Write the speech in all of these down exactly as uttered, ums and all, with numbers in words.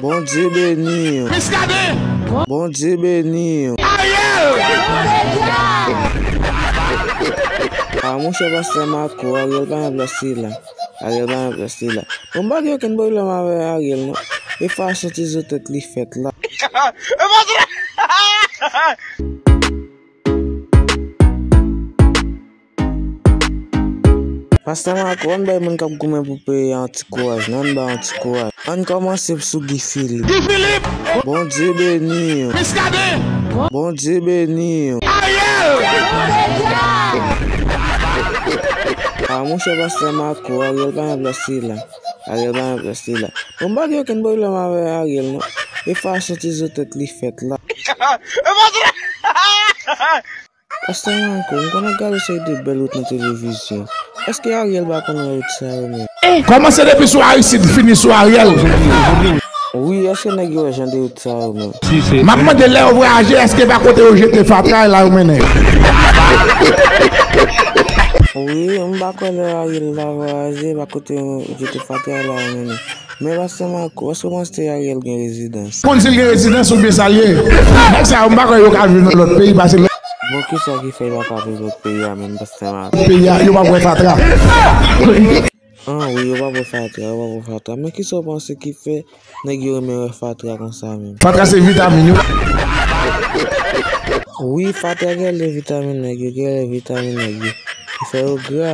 Bondye beni w. Bondye beni w. A monchè pastè Marco, Ariel pa nan plas li la. Ariel pa nan plas li la. Bon, m pa gen okenn pwoblèm avè Ariel non. E fason ti zo tèt li fèt la. Pastè Marco, ann bay moun k ap goumen pou peyi a yon ti kouraj non, ann ba yon ti kouraj. Ann kòmanse sou Guy Philippe. Guy Philippe! Bondye beni w. Muscadin! Bondye beni w. Ariel! A monchè pastè Marco, Ariel pa nan plas li la. Ariel pa nan plas li la. Bon, m pa gen okenn pwoblèm avè Ariel non. E fason ti zo tèt li fèt la. Pastè Marco, m konn ap gade seri de bèl wout nan televizyon. Èske Ariel pa konn wè wout sa yo menm? Kòmanse depi sou Aristide, fini sou Ariel. Wi, èske nèg yo wè jan de wout sa yo menm? M ap mande lè yo vwayaje, èske pa kote yo jete fatra e la yo mennen yo? Wi, m pa kwè lè Ariel la vwayaje, pa kote yo jete fatra e la yo mennen. Men pastè Marco, èske w panse Ariel gen rezidans? Konn si l gen rezidans oubyen sa l ye. Nèg sa yo, m pa kwè yo ka viv nan lòt peyi pase lòt. Bon, kisa ki fè yo pa ka viv lòt peyi a menm, pastè Marco? Peyi a, yo pa wè fatra. An wi, yo pa wè fatra, yo pa wè fatra. Men kisa w panse ki fè nèg yo renmen wè fatra konsa menm? Fatra se vitamin yo. Wi, fatra genlè vitamin nèg yo, genlè vitamin nèg yo. Li fè yo gra.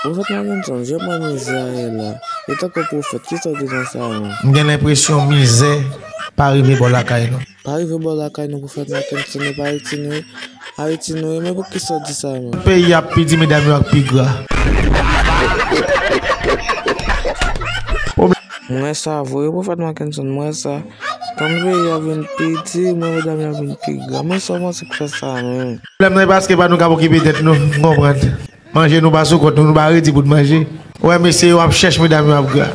Pwofèt Mackenson, jan m wè mizè a ye la, etanke pwofèt, kisa w di nan sa menm? M gen lenpresyon mizè pa rive bò lakay nou. Pa rive bò lakay nou, pwofèt Mackenson, e pa Ayiti nou ye. Ayiti nou ye, men poukisa w di sa menm? Peyi a ap pi di, medam yo ap pi gra. M wè sa vre, pwofèt Mackenson, m wè sa. Tann peyi a vin pi di, men medam yo ap vin pi gra. Men sa w panse k fè sa menm? Pwoblèm nan e paske pa nou k ap okipe tèt nou, m konprann. Manje nou pa sou kont nou, nou pa redi pou n manje. Ou wè mesye yo ap chèch medam yo ap gra.